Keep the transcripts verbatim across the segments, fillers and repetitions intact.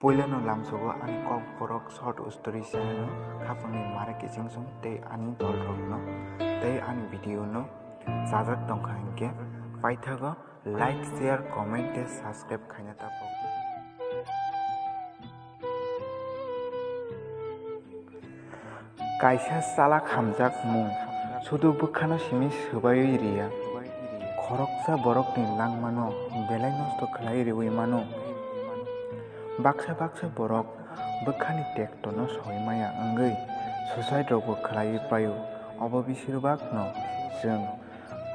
Puilano lamsogo ani Kokborok short story channel no khapangni mare kiching song tei ani dolrokno tei ani video no chajak tongkha hinkhe paithago like, share, comment tei subscribe khaina tapok. Kaisa chalak hamjakmung sudu bwkhano simi swbaiwi riya. Khoroksa borokni langmano belai nosto khlai riwi mano. Baksa baksa borok bwkhani tektono soi maya wngwi suicide rokbo khlaiwi paio. Obo besibakno chwng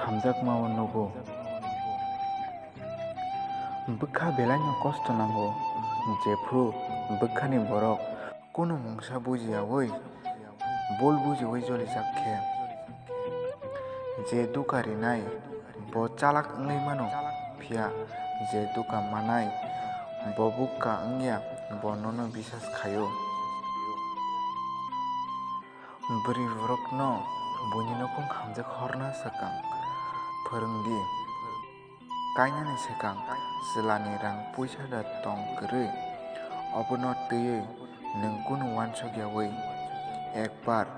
hamjakmao nugo. Bwkha belaino kosto nango, jephru bwkhani borok kunu mungsa bujiyaui bul bujiui jolijak khe. Je duka rinai bo chalak wngwi mano, phiya je duka manai bo bukka wngya, bo nono bisas khaio. Bwrwi borokno buini nukhung hamjak horna swkang phwrwng di. Kainani swkang chwlani rang puisa da tong kwrwi, obono twiwi nwng kunu uansuk yaui ekbar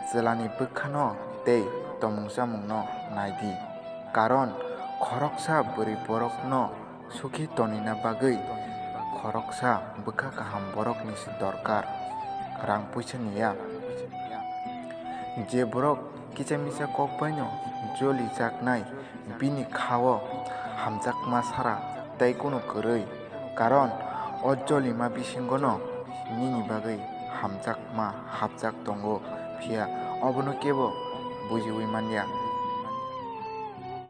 chwlani bwkhano tei tomung chamungno nai di. Karon khoroksa bwrwi borokno sukhi tonina bagwi khoroksa bwkha kaham borokni se dorkar, rang puisa niya. Je borok kicha misa kok baino joli jaknai, bini khao hamjakma sara tei kunu kwrwi, karon o jolima bisingono nini bagwi hamjakma hapjak tongo, phiya obono kebo bujiui manya.